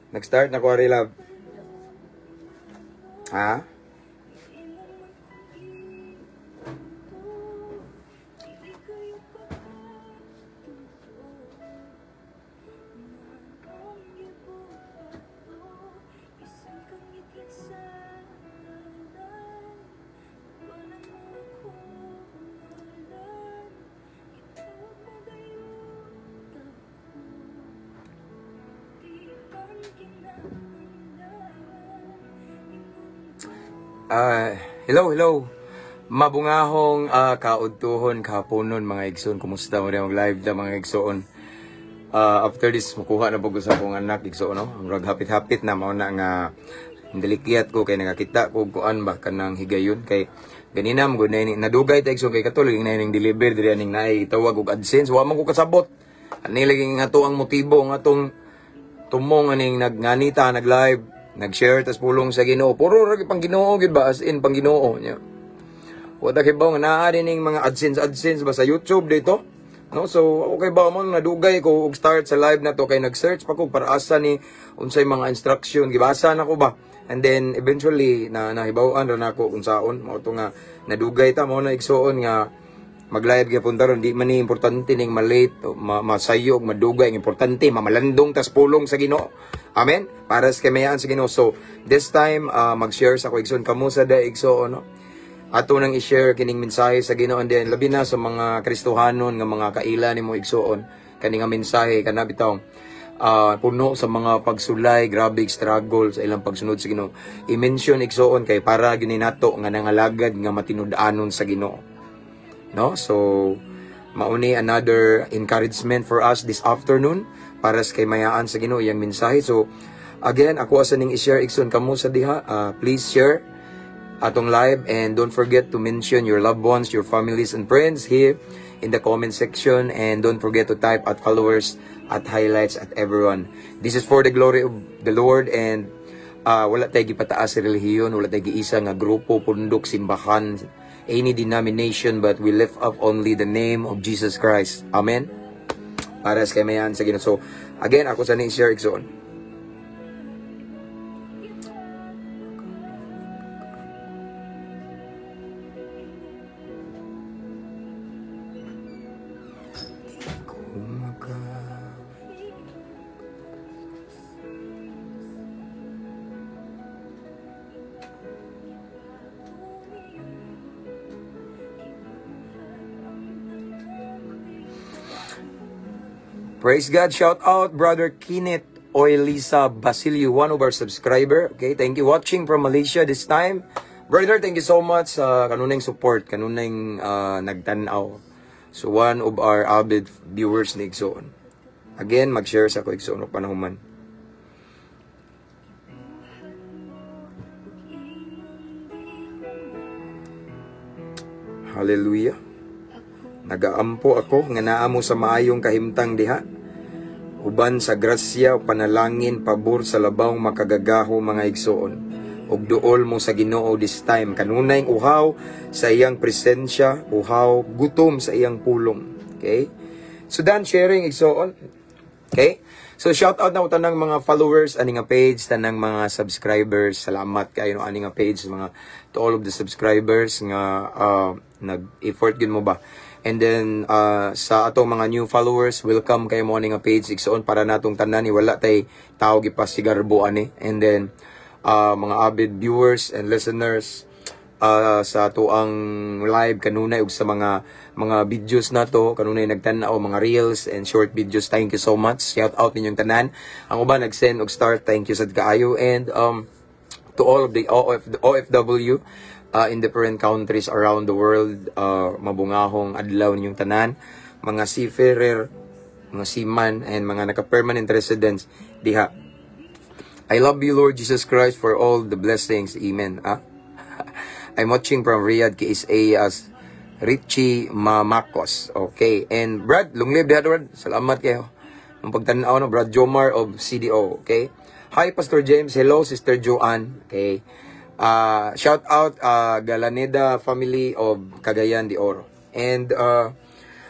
Nag-start na ko, Ari Love. Ha? Hello, hello. Mabungahong kaudtuhon, kahaponon, mga igsoon. Kumusta mo rin mag-live na, mga igsoon? After this, makuha na po ko sa akong anak, igsoon, no? Ang rag hapit-hapit na, mauna nga dalikyat ko kay nakakita ko kuan ba kanang higayon kay ganina mo gud na nadugay ta, igsoon, kay katuloy na ning deliver diri aning naay tawag og AdSense, wa man ko kasabot ani lagi nga to ang motibo nga atong tumong aning nagnganita, nag-live, nag-share tas pulong sa Ginoo. Puro ra pang Ginoo gid ba, as in pang Ginoo nya. Wa ta kibaw nga naa ning mga AdSense ba sa YouTube dito. No, so okay ba mo nadugay ko og start sa live na to kay nag-search pa ko para asa ni unsay mga instruction, gibasa na ko ba. And then eventually na nahibaw-an ra nako kung saon mao to nga nadugay ta mo na, igsuon, nga mag-live gyapon taron. Di man ni importante ning malate o masayo og madugay. Ang importante, mamalandong tas pulong sa Ginoo. Amen, para sa kamayaan sa Ginoo. So this time, mag-share sa ko, igsoon. Kamo sa da, igsoon, no? Ato nang i-share kining mensahe sa Ginoo, and then labi na sa mga Kristohanon nga mga kaila nimo, igsoon, kani nga mensahe kana bitaw puno sa mga pagsulay, grabe struggle sa ilang pagsunod sa Ginoo. I-mention, igsoon, kay para gini nato nga nangalagad nga matinud-anon sa Ginoo, no? So mauni another encouragement for us this afternoon para sa kaymayaan sa Ginoo iyang mensahe. So again, ako asa ning i-share, igsoon. Kamo sa diha, please share atong live and don't forget to mention your loved ones, your families and friends here in the comment section, and don't forget to type @followers, @highlights, @everyone. This is for the glory of the Lord and wala tayo gipataas sa relihiyon, wala tayo giisa nga grupo, pundok, simbahan, any denomination, but we lift up only the name of Jesus Christ. Amen? Para sa kamayan sa Ginoo. So, again, ako sa ni share, igsoon. Praise God. Shout out, Brother Kenneth Oilisa Basilio, one of our subscriber. Okay, thank you. Watching from Malaysia this time. Brother, thank you so much sa kanunay support, kanunay nagtanaw. So, one of our avid viewers ni igsoon. Again, mag-share sa ko, igsoon, o panahuman. Hallelujah. Nagaampo ako nga naa mo sa maayong kahimtang diha. Uban sa grasya o panalangin pabor sa labawng makagagaho, mga igsoon. Ug duol mo sa Ginoo this time, kanunay uhaw sa iyang presensya, uhaw, gutom sa iyang pulong. Okay? So done sharing, igsoon. Okay? So shout out na ko tanang mga followers ani nga page, tanang mga subscribers. Salamat kayo no ani nga page, mga to all of the subscribers nga nag-effort gyud mo ba. And then sa atong mga new followers, welcome kayo mo ani nga page, igsoon, para natong tanan ni wala tay tao gipasigarbo ani. And then mga avid viewers and listeners sa atoang live kanunay ug sa mga videos nato kanunay nagtan-aw, mga reels and short videos, thank you so much. Shout out ninyong tanan. Ang uban nag-send og start, thank you sad kaayo. And to all of the OFW in different countries around the world, mabungahong adlaw ninyong tanan, mga seafarer, mga seaman and mga naka-permanent residents diha. I love you, Lord Jesus Christ, for all the blessings. Amen. Ah? I'm watching from Riyadh, KSA, as Richie Mamakos. Okay. And Brad, long live diha, Brad. Salamat kayo. Ang pagtanaw no, Brad Jomar of CDO. Okay. Hi, Pastor James. Hello, Sister Joanne. Okay. Shout out Galaneda family of Cagayan de Oro. And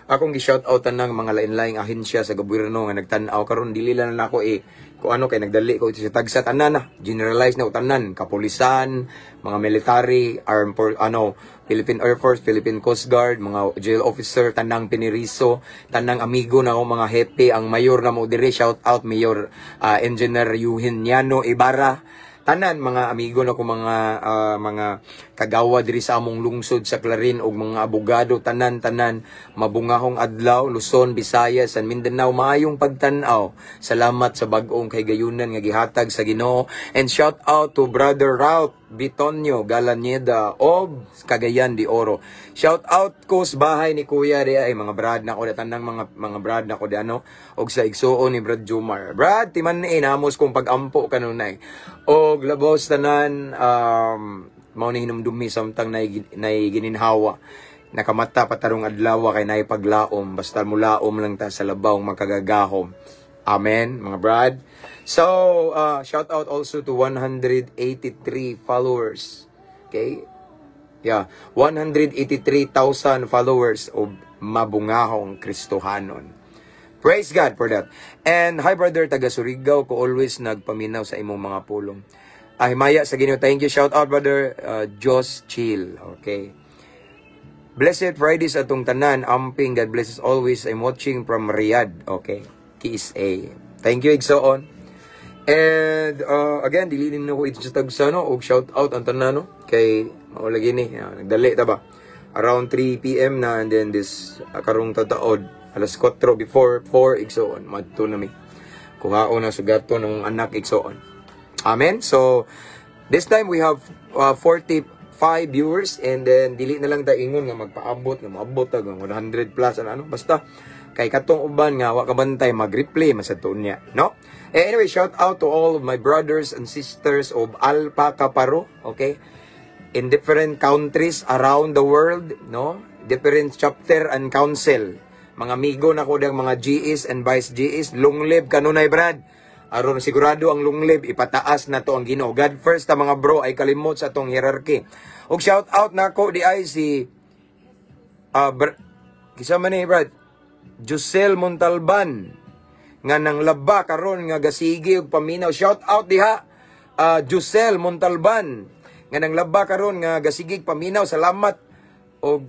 Akong gi-shout out tanang mga lain-laing ahensya sa gobyerno nga nagtan-aw karon. Dili lang nako eh kung ano kay nagdali ko ito sa tagsa, tanan na, generalize na tanan, kapulisan, mga military, armed for ano, Philippine Air Force, Philippine Coast Guard, mga jail officer, tanang piniriso, tanang amigo na ako, mga hepe, ang mayor na mo dire, shout out Mayor Engineer Eugeniano Ibarra, tanan mga amigo na ko, mga kagawa diri sa among lungsod sa Clarin ug mga abogado, tanan tanan, mabungahong adlaw, Luzon, Visayas and Mindanao, maayong pagtan-aw. Salamat sa bag-ong kahigayunan nga gihatag sa Ginoo. And shout out to Brother Ralph Bitonio Galaneda of Cagayan de Oro. Shout out ko sa bahay ni Kuya di ay mga brad na ko tanang mga brad na ko di ano og sa igsuon ni Brad Jumar. Brad, timan ni namos kong pag-ampo kanunay. Og labos tanan, mao ni hinumdumi samtang nay gininhawa. Nakamata patarong adlaw kay nay paglaom, basta mulaom lang ta sa labaw makagagahom. Amen, mga brad. So, shout out also to 183 followers. Okay? Yeah, 183,000 followers of Mabungahong Kristohanon. Praise God for that. And hi, brother, taga Surigao ko, always nagpaminaw sa imong mga pulong. Ay, maya sa Ginoo. Thank you. Shout out, brother Jos Chill. Okay. Blessed Fridays atong tanan. Amping, God bless us always. I'm watching from Riyadh. Okay. KSA. Thank you, igsoon. And again, dili din ako ito sa tagsa, no? Og shout out ang tanan, no? Kay mao lagi ni, nagdali ta ba? Around 3 p.m. na and then this karong tataod alas 4, before 4, igsoon. Madto na mi. Kuhaon na sugato ng anak, igsoon. Amen. So this time we have 45 viewers and then dili na lang ta ingon nga magpaabot nga moabot ta 100 plus, ano, ano, basta kay katong uban nga wa kabantay, mag-replay man sa tuon niya, no? Eh, anyway, shout out to all of my brothers and sisters of Alpha Kaparo, okay? In different countries around the world, no? Different chapter and council. Mga amigo na ko dang mga GS and Vice GS, long live kanunay, brad. Aron sigurado ang long live, ipataas na to ang Ginoo. God first ta, mga bro, ay kalimot sa atong hierarchy. Ug shout out nako di ay si kisa man ni brad Josel Montalban nga nang laba karon nga gasigi og paminaw. Shout out diha, Josel Montalban nga nang laba karon nga gasigig paminaw. Salamat og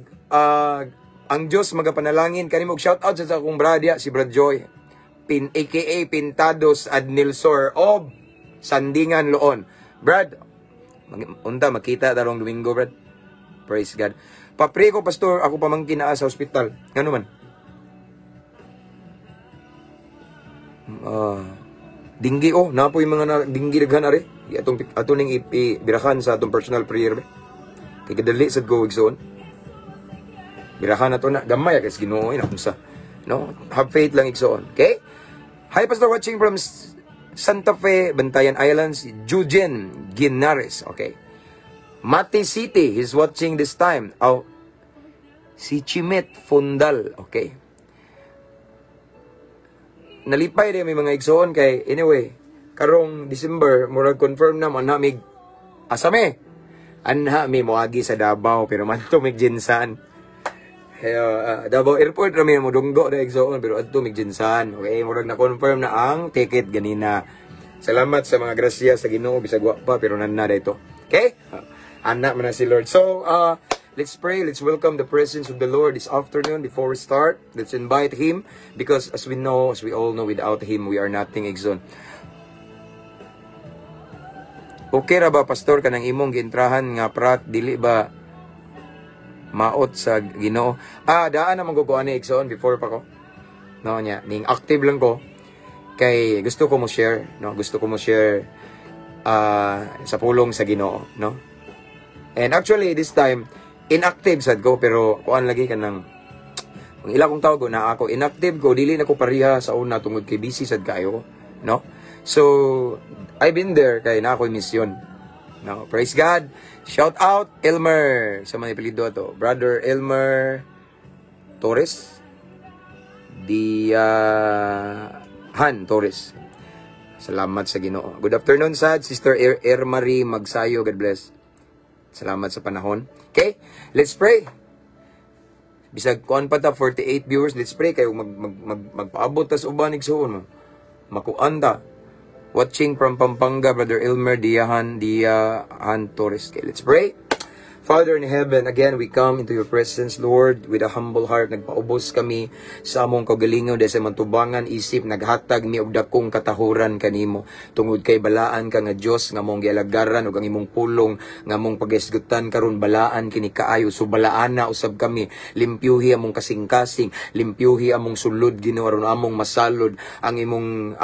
ang Dios magapanalangin kanimo. Shout out sa akong brad diha, si Brad Joy Pin aka Pintados Adnilsor of Sandingan Loon. Brad, unta makita tarong Domingo, brad. Praise God. Pa-pray ko, pastor, ako pamangkin naa sa ospital. Ngano man? Dinggi oh, napoy mga na, dinggi daghan are. Atong ato ning ibirahan sa atong personal prayer ba. Kay kadali sad go igsoon. Birahan nato na gamay kay Ginoo ina unsa. No? Have faith lang, igsoon. Okay? Hi, pastor, watching from Santa Fe, Bantayan Islands, Jujen Ginares. Okay. Mati City, he's watching this time. Oh, si Chimet Fundal. Okay. Nalipay din may mga igsoon kay anyway, karong December murag confirm na mo mig asa me anha mi moagi sa Davao, pero man to mig GenSan. Kaya, Davao Airport rami mo dunggo na, igsoon, pero adto mig GenSan. Okay, murag na confirm na ang ticket ganina. Salamat sa mga grasya sa Ginoo, bisag wa pa, pero nanna dito. Okay? Anak man na si Lord. So, let's pray. Let's welcome the presence of the Lord this afternoon before we start. Let's invite Him because as we know, as we all know, without Him, we are nothing, igsoon. Okay ra ba, pastor, kanang imong giintrahan nga prat, dili ba maot sa Ginoo? Ah, daan naman ko ani, igsoon, before pa ko. No nya, ning active lang ko kay gusto ko mo share, no? Gusto ko mo share sa pulong sa Ginoo, no? And actually this time inactive sad ko, pero kuan lagi kanang ang ila kong tawag na ako inactive ko, dili na ko pareha sa una tungod kay busy sad kayo, no? So I've been there kay na ako'y misyon. No, praise God. Shout out Elmer sa mga apelyido to. Brother Elmer Torres. Di Han Torres. Salamat sa Ginoo. Good afternoon, sad Sister Ermarie Magsayo. God bless. Salamat sa panahon. Okay, let's pray. Bisag kuan pa ta, 48 viewers, let's pray kayo mag, mag, mag magpaabot tas uban, igsuon mo. Makuan ta. Watching from Pampanga, Brother Elmer Diahan, Diahan Torres. Okay, let's pray. Father in heaven, again, we come into your presence, Lord, with a humble heart. Nagpaubos kami sa among kaugalingon dahil sa mantubangan isip, naghatag mi og dakong katahuran kanimo. Tungod kay balaan ka nga Dios nga among gialagaran ug ang imong pulong nga among pagisgutan karon balaan kini kaayo. So balaana usab kami. Limpyuhi among kasing-kasing, limpyuhi among sulod, Ginoo, aron among masalod ang imong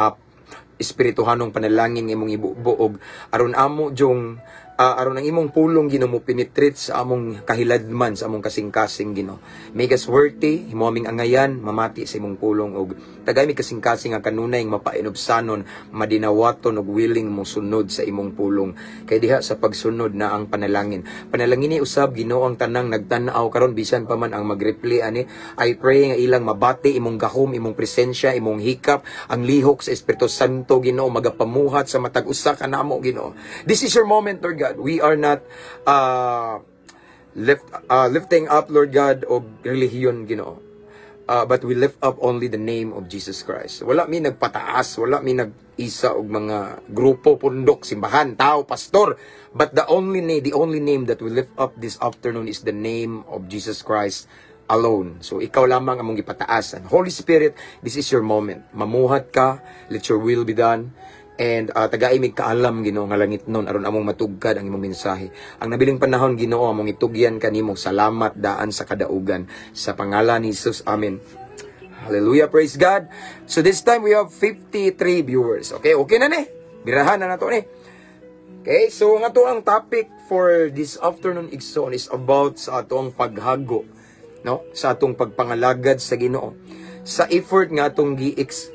espirituhanong panalangin nga imong ibubuog aron amo jong aron ang imong pulong, Ginoo, mo penetrate sa among kahiladman, sa among kasing-kasing, Ginoo. Make us worthy, himo aming angayan mamati sa imong pulong og tagay mi kasing-kasing nga kanunay mapainubsanon, madinawaton og willing mo sunod sa imong pulong, kay diha sa pagsunod na ang panalangin. Panalangin ni usab, Ginoo, ang tanang nagtan-aw karon, bisan pa man ang mag-reply ani. I pray nga ilang mabati imong gahom, imong presensya, imong hikap, ang lihok sa Espiritu Santo, Ginoo, magapamuhat sa matag usa ka namo, Ginoo. This is your moment, Lord God. We are not lifting up, Lord God, og relihiyon, Ginoo. But we lift up only the name of Jesus Christ. Wala mi nagpataas, wala mi nag-isa og mga grupo, pundok, simbahan, tao, pastor. But the only name that we lift up this afternoon is the name of Jesus Christ alone. So ikaw lamang among gipataas. And Holy Spirit, this is your moment. Mamuhat ka, let your will be done. And tagai mig kaalam, Ginoo, nga langit nun aron among matugkad ang imong mensahe. Ang nabiling panahon, Ginoo, among itugyan kanimo. Salamat daan sa kadaugan. Sa pangalan ni Jesus. Amen. Hallelujah, praise God. So this time we have 53 viewers. Okay na ni. Birahan na nato ni. Okay, so ang ato ang topic for this afternoon, igsoon, is about sa atong paghago, no? Sa atong pagpangalagad sa Ginoo. Sa effort nga atong gi-exert,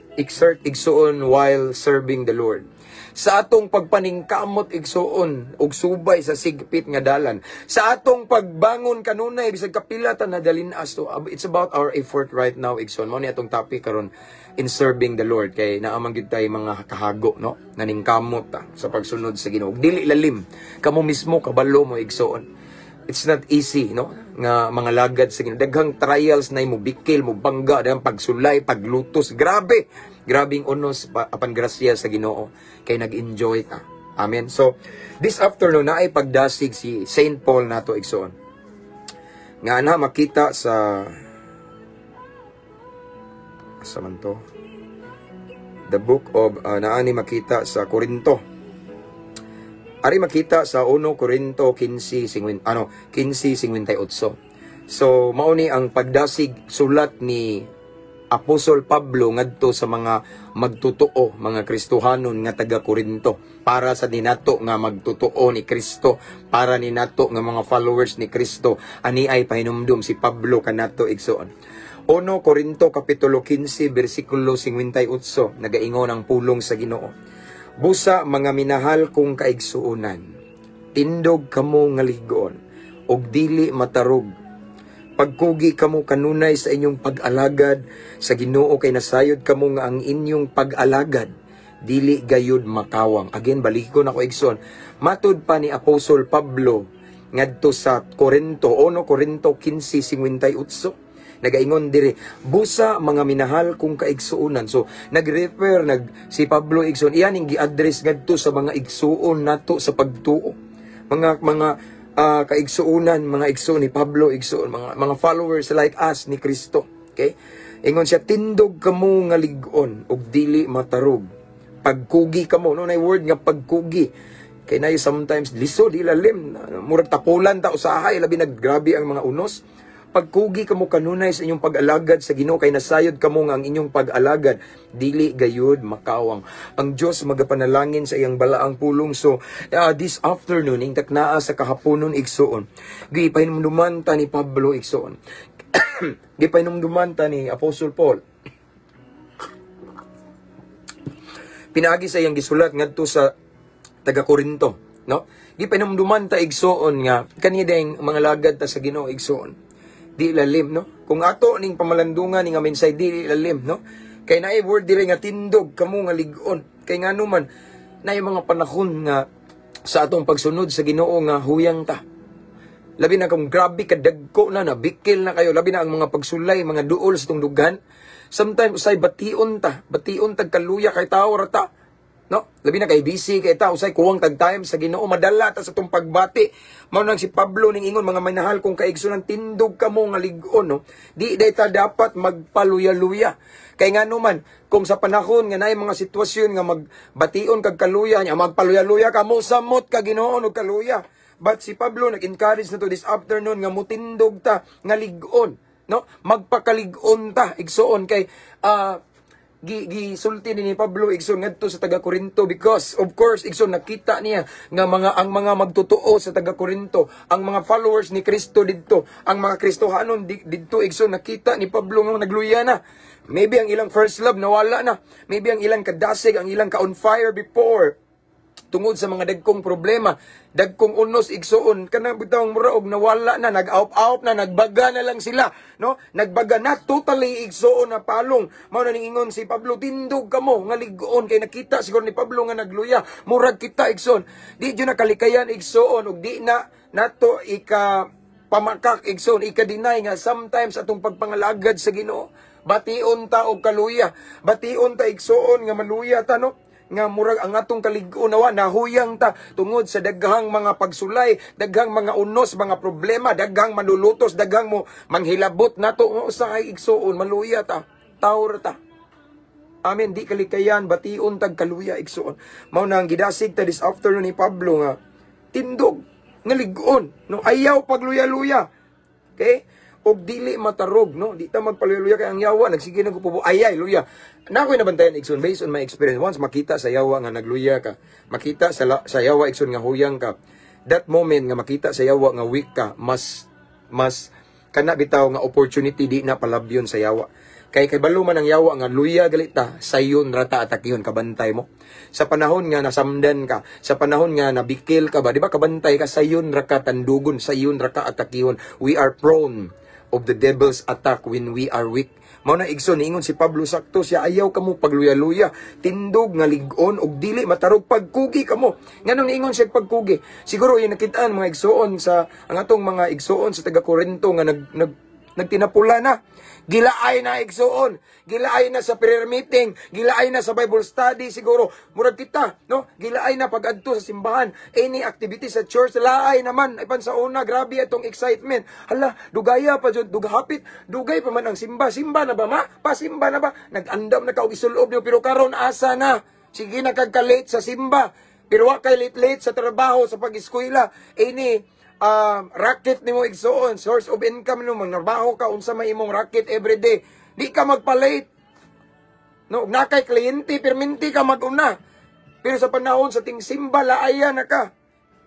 igsuon, while serving the Lord. Sa atong pagpaningkamot, igsuon, og subay sa sigpit nga dalan. Sa atong pagbangon kanunay bisag kapila ta nadalin-as to. It's about our effort right now, igsuon. Mao ni atong topic karon in serving the Lord kay naa man gyud tay mga kahago, no, naningkamot ta sa pagsunod sa Ginoo. Dili lalim. Kamo mismo kabalo mo, igsuon, it's not easy, no, nga mga lagad sa Ginoo. Daghang trials na mo bikil, mo bangga, daghang pagsulay, paglutos. Grabe. Grabing unos pa, apan grasya sa Ginoo kay nag-enjoy ta. Amen. So, this afternoon naay pagdasig si Saint Paul nato, igsoon. Nga na makita sa man to? The book of naani makita sa Korinto. Ari makita sa 1 Korinto 15 ano 15:58. So mao ni ang pagdasig sulat ni Apostol Pablo ngadto sa mga magtutoo, mga Kristohanon nga taga Korinto, para sa ninato nga magtutoo ni Kristo, para ninato nga mga followers ni Kristo. Ani ay pahinumdum si Pablo kanato, igsoon. 1 Korinto kapitulo 15 bersikulo 58, nagaingon ang pulong sa Ginoo. "Busa mga minahal kong kaigsuonan, tindog kamo nga ligon ug dili matarog. Pagkugi kamo kanunay sa inyong pag-alagad sa Ginoo kay nasayod kamo nga ang inyong pag-alagad dili gayud makawang." Again, balikon ako, igsoon. Matud pa ni Apostol Pablo ngadto sa Korinto, 1 Korinto 15:58. Nagaingon dire, "Busa mga minahal kong kaigsuonan." So nag-refer nag si Pablo, igsoon, iyan ang gi-address ngadto sa mga igsuon nato sa pagtuo. Mga kaigsuonan, mga igsuon ni Pablo, igsuon, mga followers like us ni Kristo. Okay? Ingon siya, "Tindog kamo nga lig-on ug dili matarog. Pagkugi kamo," no, nay word nga pagkugi. Kay nay sometimes lisod ilalim, murag tapulan ta usahay, labi naggrabe ang mga unos. "Pagkugi kamo kanunay sa inyong pag-alagad sa Ginoo kay nasayod kamo nga ang inyong pag-alagad dili gayud makawang." Ang Dios magapanalangin sa iyang balaang pulong. So this afternoon, ing taknaa sa kahaponon, igsuon, gipahinumduman ta ni Pablo, igsuon. Gipahinumduman ta ni Apostle Paul pinaagi sa iyang gisulat ngadto sa taga Korinto, no? Gipahinumduman ta, igsuon, nga kani ding mga lagad ta sa Ginoo, igsuon, di lalim, no? Kung ato ning pamalandungan ni nga mensahe, di lalim, no? Kay naay word diri nga "tindog kamo nga lig-on." Kay ngano man naay mga panahon nga sa atong pagsunod sa Ginoo nga huyang ta. Labi na kung grabe ka dagko na, nabikil na kayo, labi na ang mga pagsulay, mga duol sa tong dughan. Sometimes usay bation ta, bation tag kaluya kay tao ra ta. No? Labi na kay busy kay ta, usay kuwang tag time sa Ginoo, madala ta sa tong pagbati. Mao nang si Pablo ning ingon, "Mga minahal kong kaigsunan, tindog kamo nga lig-on," no? Di day ta dapat magpaluya-luya. Kay ngano man, kung sa panahon nga naay mga sitwasyon nga magbation kag kaluya, nya magpaluya-luya ka mo, samot ka Ginoo og kaluya. But si Pablo nag-encourage na to this afternoon nga mutindog ta nga lig-on, no? Magpakalig-on ta, igsuon, kay gi gisulti ni Pablo, igsoon, ngadto sa taga Corinto because of course, igsoon, nakita niya nga mga ang mga magtotoo sa taga Corinto, ang mga followers ni Kristo didto, ang mga Kristohanon didto, igsoon, nakita ni Pablo nga nagluya na. Maybe ang ilang first love nawala na. Maybe ang ilang kadasig, ang ilang ka on fire before, tungod sa mga dagkong problema, dagkong unos, igsuon, kanang bitawng mura og nawala na, nag-out-out na, nagbaga na lang sila, no? Nagbaga na totally, igsuon, na palong. Mao na ning ingon si Pablo, "Tindog kamo nga lig-on," kay nakita siguro ni Pablo nga nagluya. Murag kita, igsuon. Di jud na kalikayan, igsuon, ug di na nato ika pamakak, igsuon, ika-deny nga sometimes atong pagpangalagad sa Ginoo, bation ta og kaluya. Bation ta, igsuon, nga maluya ta, no? Nga murag ang atong kalig-on nawa, nahuyang ta tungod sa daghang mga pagsulay, daghang mga unos, mga problema, daghang manlulutos, daghang mo manghilabot nato. Usahay, igsuon, maluya ta, tawr ta. Amen, di kalikayan, bation tag kaluya, igsuon. Mao na ang gidasig ta this afternoon ni Pablo nga tindog nga lig-on, no? Ayaw pagluya-luya. Okay? Og dili matarog, no? Di ta magpaluya-luya kay ang yawa nagsige nagpupubo, ayay luya. Na ako'y nabantayan, igsoon, based on my experience, once makita sa yawa nga nagluya ka, makita sa yawa, igsoon, nga huyang ka, that moment nga makita sa yawa nga weak ka, mas kana bitaw nga opportunity di na palabyon sa yawa. Kay balo man ang yawa nga luya galita, sayon rata atakihon, kabantay mo. Sa panahon nga nasamdan ka, sa panahon nga nabikil ka ba, di ba kabantay ka, sayon ra ka tandugon, sayon ra ka atakihon. We are prone of the devil's attack when we are weak. Mao na, igsoon, niingon si Pablo, sakto siya, "Ayaw kamo pagluya-luya, tindog nga lig-on og dili matarog, pagkugi kamo." Nganong niingon siya pagkugi? Siguro yung nakitaan mga igsoon sa ang atong mga igsoon sa taga Corinto nga nag, nag nagtinapula na. Gilaay na, igsuon. Gilaay na sa prayer meeting. Gilaay na sa Bible study siguro. Murag kita, no? Gilaay na pag-adto sa simbahan. Any activity sa church, laay naman. Ay sa una, grabe itong excitement. Hala, dugaya pa jud, dugahapit, dugay pa man ang simba. Simba na ba, ma? Pasimba na ba? Nag-andam na ka og isulob niyo, pero karon asa na? Sige na kag late sa simba. Pero wa kay late-late sa trabaho, sa pag-eskwela. Any racket nimo, igsuon, source of income nimo, magtrabaho ka, unsa may imong racket everyday. Di ka magpa-late. No, na kay kliyente, perminti ka maguna. Pero sa panahon sa tingsimba, laaya na ka.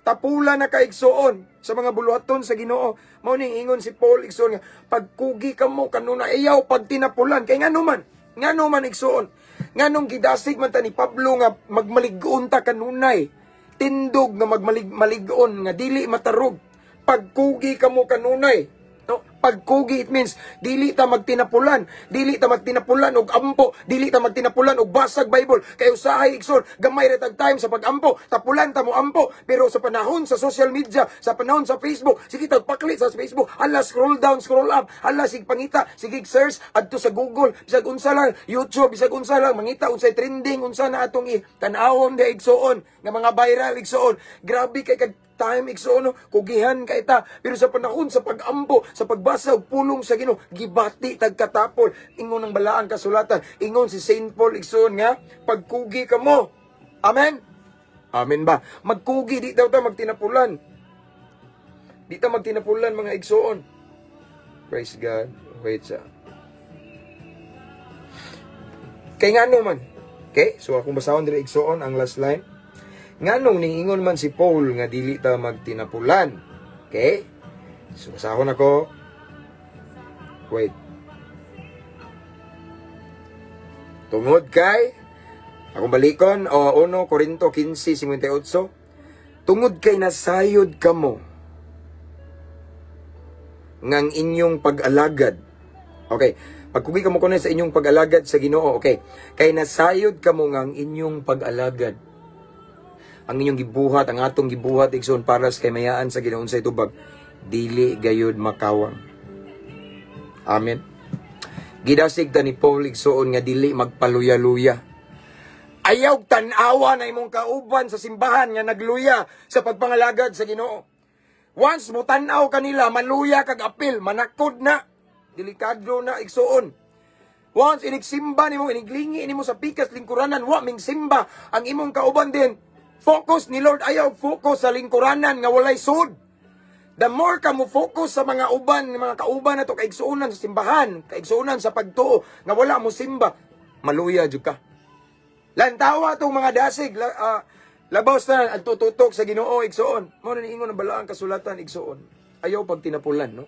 Tapula na ka, igsuon, sa mga buluhaton sa Ginoo. Mao ning ingon si Paul, igsuon, nga pagkugi kamo kanunay, ayaw pagtinapulan. Kay ngano man, igsuon? Nganong gidasig man ta ni Pablo nga magmalig-on ta kanunay? Tindog nga magmalig malig-on nga dili matarog. Pagkugi kamo kanunay. No? Pagkugi, it means dili ta magtinapulan, dili ta magtinapulan og ampo, dili ta magtinapulan og basag Bible. Kay usahay, igsoon, gamay ra tag time sa pagampo, tapulan ta mo ampo, pero sa panahon sa social media, sa panahon sa Facebook, sige tag paklit sa Facebook, hala, scroll down, scroll up, hala, sige pangita, sige search adto sa Google, bisag unsa lang, YouTube, bisag unsa lang, mangita unsay trending, unsa na atong i tan-awon di, igsuon, nga mga viral, igsuon. Grabe kay kag time, igsuon, no? Kugihan kay ta, pero sa panahon sa pagampo, sa pagbasa og pulong sa Ginoo, gibati tag katapol. Ingon ng balaan kasulatan, ingon si Saint Paul, igsuon, nga pagkugi kamo. Amen. Amen ba? Magkugi, di daw ta magtinapulan. Di ta magtinapulan, mga igsuon. Praise God. Wait sa. Kay ngano man? Okay? So akong basahon diri, igsuon, ang last line. Nganong ningingon man si Paul nga dili ta magtinapulan? Okay? So basahon ako. Wait. Tungod kay akong balikon o 1 Corinto 15:58, tungod kay nasayod kamo ngang inyong pag-alagad. Okay. Pagkugi kamo kuno sa inyong pag-alagad sa Ginoo, okay. Kay nasayod kamo ngang inyong pag-alagad, ang inyong gibuhat, ang atong gibuhat, igsoon, para sa kaymayaan sa Ginoo sa tubag, Dili gayud makawang. Amen. Gidasig ta ni Paul, igsuon, nga dili magpaluya-luya. Ayaw tan-awa na imong kauban sa simbahan nga nagluya sa pagpangalagad sa Ginoo. Once mo tan-aw kanila, maluya kag apil, manakod na. Delikado na, igsuon. Once inigsimba nimo, iniglingi nimo sa pikas lingkuranan, wa ming simba ang imong kauban din. Focus ni Lord, ayaw focus sa lingkuranan nga walay sud. The more ka mo focus sa mga uban, mga kauban nato kaigsuonan sa simbahan, kaigsuonan sa pagtuo nga wala mo simba, maluya jud ka. Lantawa tong mga dasig, labaw sa ang tututok sa Ginoo, igsuon. Mao na niingon ang balaang kasulatan, igsuon. Ayaw pagtinapulan, no?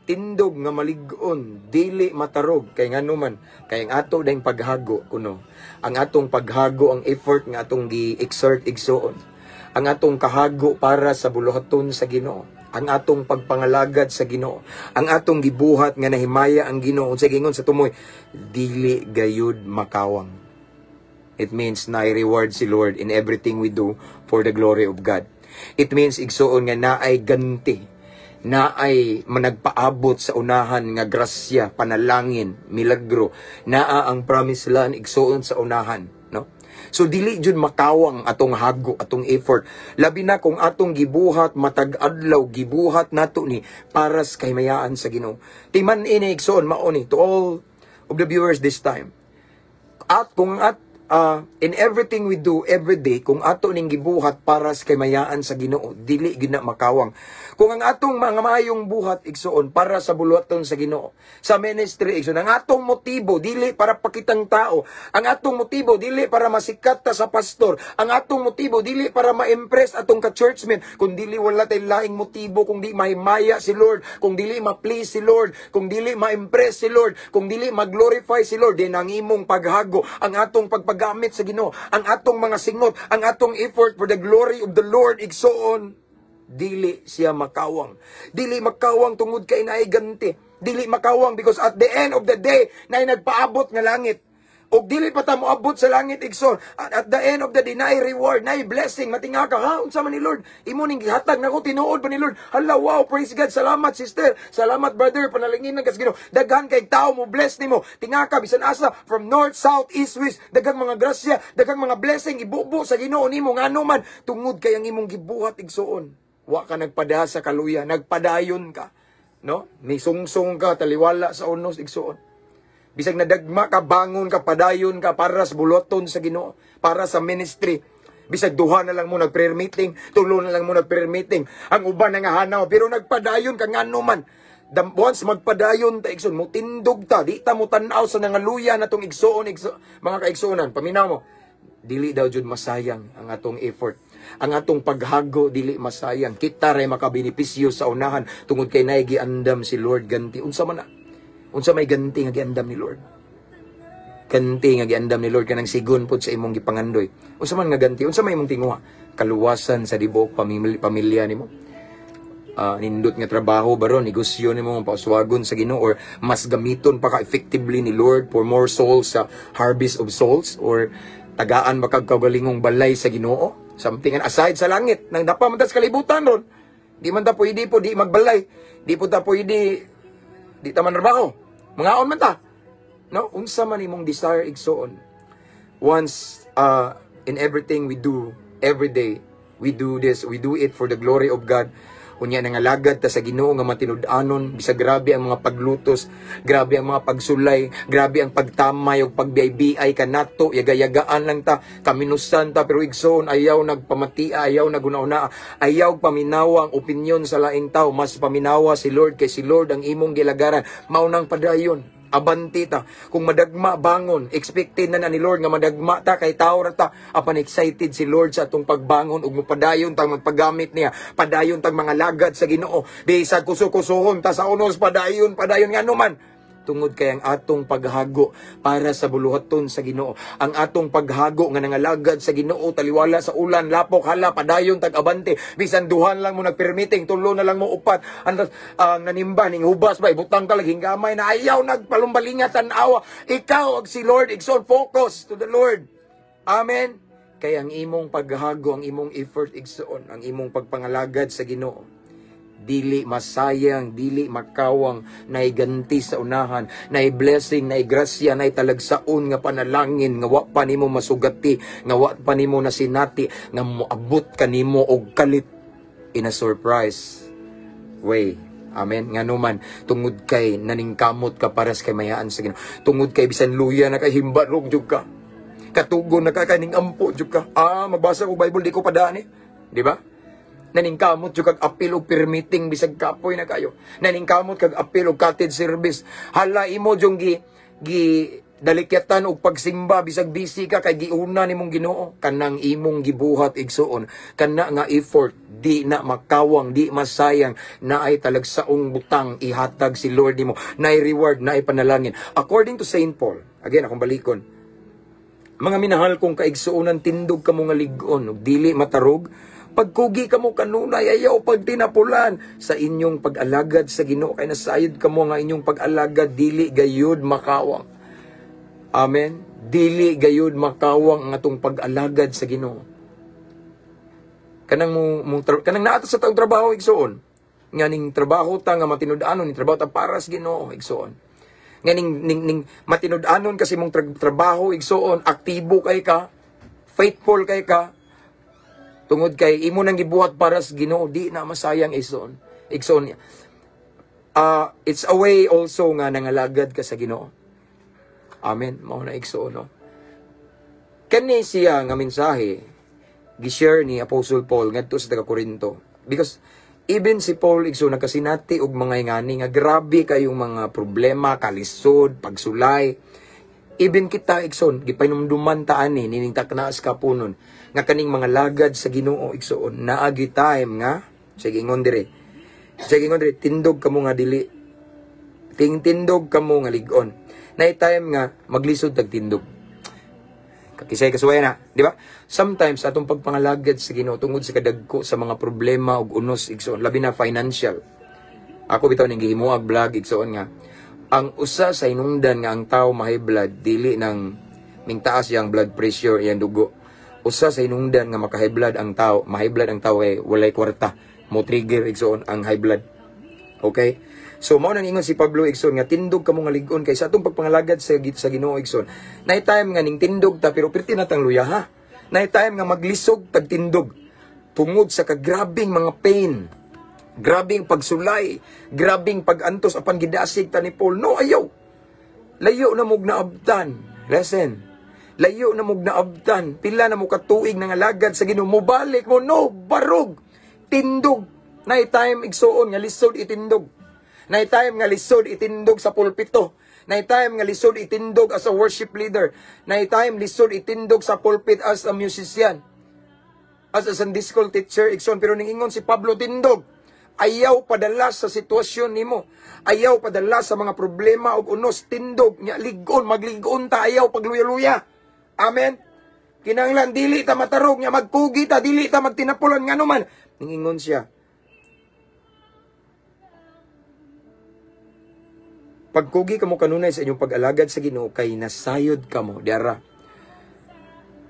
Tindog nga malig-on, dili matarog kay ngano man kay ang ato dayong paghago kuno. Ang atong paghago, ang effort nga atong gi-exert, igsuon. Ang atong kahago para sa buluhaton sa Ginoo, ang atong pagpangalagad sa Ginoo, ang atong gibuhat nga nahimaya ang Ginoo, unsay gingon sa tumoy, dili gayud makawang. It means na reward si Lord in everything we do for the glory of God. It means, igsuon, nga naay ganti, naay managpaabot sa unahan nga grasya, panalangin, milagro, naa ang promise land, igsuon, sa unahan, no? So dili jud makawang atong hago, atong effort. Labi na kung atong gibuhat matag adlaw, gibuhat nato ni para sa kahimayaan sa Ginoo. Timan ini, igsuon, mao ni to all of the viewers this time. At kung at in everything we do every day, kung ato ning gibuhat para sa kahimayaan sa Ginoo, dili gyud na makawang. Kung ang atong mga maayong buhat, igsuon, para sa buluhaton sa Ginoo, sa ministry, igsuon, ang atong motibo dili para pakitang tao, ang atong motibo dili para masikat ta sa pastor, ang atong motibo dili para ma-impress atong ka-churchmen, kung dili wala tay laing motibo kung di mahimaya si Lord, kung dili ma-please si Lord, kung dili ma-impress si Lord, kung dili mag-glorify si Lord, din ang imong paghago, ang atong pagpagamit sa Ginoo, ang atong mga singot, ang atong effort for the glory of the Lord, igsuon, dili siya makawang. Dili makawang tungod kay naay ganti. Dili makawang because at the end of the day, naay nagpaabot nga langit. Og dili pa ta moabot sa langit, igsoon. At the end of the day, naay reward, naay blessing. Matinga ka, ha? Unsa man ni Lord? Imo ning gihatag nako, tinuod ba ni Lord? Hala, wow, praise God. Salamat, sister. Salamat, brother. Panalangin ng kas Ginoo. Daghan kay tao mo bless nimo. Tinga ka bisan asa from north, south, east, west. Daghang mga grasya, daghang mga blessing ibubo sa Ginoo nimo ngano man tungod kay ang imong gibuhat, igsuon. Wa ka nagpada sa kaluya, nagpadayon ka. No? Ni sungsong ka taliwala sa unos, igsuon. Bisag nadagma ka, bangon ka, padayon ka para sa buluhaton sa Ginoo, para sa ministry. Bisag duha na lang mo nag-prayer meeting, tulo na lang mo nag-prayer meeting. Ang uban nga hanaw, pero nagpadayon ka ngano man. Once magpadayon ta, igsoon, mo tindog ta, di ta mo tan-aw sa nangaluya na tong igsoon, mga kaigsuonan, paminaw mo. Dili daw jud masayang ang atong effort. Ang atong paghago dili masayang. Kita ray makabenepisyo sa unahan tungod kay naay giandam si Lord ganti. Unsa man na? Unsa may ganti nga giandam ni Lord? Ganti nga giandam ni Lord kanang sigon pod sa imong gipangandoy. Unsa man nga ganti? Unsa may imong tinguha? Kaluwasan sa tibuok pamilya nimo? Nindot nga trabaho baron, negosyo nimo pauswagon sa Ginoo or mas gamiton pa ka effectively ni Lord for more souls sa harvest of souls or tagaan ba kag kaugalingong balay sa Ginoo, something and aside sa langit nang dapa man ta sa kalibutan ron, di man ta pwede po di magbalay, di po ta pwede di ta man trabaho, mangaon man ta, no? Unsa man imong desire, igsuon, once in everything we do every day, we do this, we do it for the glory of God. Unya nangalagad ta sa Ginoo nga matinud-anon bisag grabe ang mga paglutos, grabe ang mga pagsulay, grabe ang pagtamay ug pagbiay-biay kanato, yaga-yagaan lang ta, kaminusan ta, pero igsoon, ayaw nagpamatia, ayaw naguna-una, ayaw paminawa ang opinyon sa laing tao, mas paminawa si Lord kay si Lord ang imong gilagaran. Mao nang padayon. Abanti ta. Kung madagma, bangon. Expected na na ni Lord nga madagma ta kay tao ra ta. Apan excited si Lord sa atong pagbangon ug mopadayon tang magpagamit niya. Padayon tang mga lagad sa Ginoo. Bisag kuso-kusohon ta sa unos, padayon, padayon ngano man tungod kay ang atong paghago para sa buluhaton sa Ginoo. Ang atong paghago nga nangalagad sa Ginoo taliwala sa ulan, lapok, hala, padayon tag abante. Bisan duhan lang mo nag-prayer meeting, tulo na lang mo, upat. Ang nanimba ning hubas ba ibutang ka lang gamay na ayaw nagpalumbalinga tan-awa. Ikaw ug si Lord, igsoon, focus to the Lord. Amen. Kay ang imong paghago, ang imong effort, igsoon, ang imong pagpangalagad sa Ginoo. Dili masayang, dili makawang, naay ganti sa unahan, naay blessing, naay grasya, naay talagsaon nga panalangin, nga wa pa nimo masugati, nga wa pa nimo nasinati, nga moabot kanimo og kalit in a surprise way. Amen. Nga naman, tungod kay naningkamot ka para sa kayaan sa Ginoo. Tungod kay bisan luya na kay, himbarog jud ka. Katugon na ka, kaning ampo jud ka. Ah, magbasa ko Bible, di ko padaan eh. Di ba? Naningkamot jud kag apil og permitting bisag kapoy na kayo. Naningkamot kag apil og cottage service. Hala, imo jung gi gi dalikyatan og pagsimba bisag busy ka kay giuna nimong Ginoo. Kanang imong gibuhat, igsuon, kana nga effort, di na makawang, di masayang. Naay talagsaong butang ihatag si Lord nimo, naay reward, naay panalangin. According to Saint Paul, again, akong balikon, "Mga minahal kong kaigsuonan, tindog kamo nga lig-on ug dili matarog. Pagkugi kamo kanunay, ayaw pagtinapulan sa inyong pag-alagad sa Ginoo, kay nasayod kamo nga inyong pag-alagad dili gayud makawang." Amen. Dili gayud makawang ang atong pag-alagad sa Ginoo. Kanang mo kanang naa ta sa taong trabaho, igsuon. Nga ning trabaho ta nga matinud-anon, ning trabaho ta para sa Ginoo, igsuon. Nga ning matinud-anon kasi mong trabaho, igsuon, aktibo kay ka, faithful kay ka, tungod kay imo nang gibuhat para sa Ginoo, di na masayang, igsuon. Igsuon. It's a way also nga nangalagad ka sa Ginoo. Amen. Mao na, igsuon, no. Kani siya nga mensahe gi-share ni Apostle Paul ngadto sa taga Corinto. Because even si Paul, igsuon, nagkasinati og mga ingani nga grabe kayong mga problema, kalisod, pagsulay. Even kita, igsoon, gipahinumduman ta ani nining taknaas kapunon nga kaning mga lagad sa Ginoo, igsoon, naagi time nga sige ingon dire. Sige ingon dire, "Tindog kamo nga dili ting tindog kamo nga lig-on." Naay time nga maglisod tag tindog. Kakisay kasuway na, di ba? Sometimes atong pagpangalagad sa Ginoo, tungod sa kadagko sa mga problema ug unos, igsoon, labi na financial. Ako bitaw ning gihimuag vlog, igsoon, nga ang usa sa hinungdan nga ang tao ma-high blood, dili nang mingtaas yang blood pressure, iyang dugo. Usa sa hinungdan nga maka-high blood ang tao, ma-high blood ang tao, kay walay kwarta. Mo trigger, igsoon, ang high blood. Okay? So mao nang ingon si Pablo, igsoon, nga tindog kamo nga lig-on kay sa atong pagpangalagad sa Ginoo, igsoon. Naay time nga ning tindog ta pero pirti na tang luya ha. Naay time nga maglisog tag tindog tungod sa kagrabing mga pain. Grabing pagsulay, grabing pagantos, apan gidasig ta ni Paul. No, ayaw. Layo na mog naabtan. Listen. Layo na mog naabtan. Pila na mo katuig nga alagad sa Ginoo. Mobalik mo, no, barog. Tindog. Naay time, igsuon, nga lisod itindog. Naay time nga lisod itindog sa pulpito. Naay time nga lisod itindog as a worship leader. Naay time lisod itindog sa pulpit as a musician. As a Sunday school teacher, igsoon. Pero ning ingon si Pablo, tindog. Ayaw padala sa sitwasyon nimo. Ayaw padala sa mga problema ug unos, tindog nya lig-on, magligon ta, ayaw pagluya-luya. Amen. Kinahanglan dili ta matarog nya magkugi ta, dili ta magtinapulan, ngano man. Ningingon siya, "Pagkugi kamo kanunay sa inyong pag-alagad sa Ginoo kay nasayod kamo." Diara.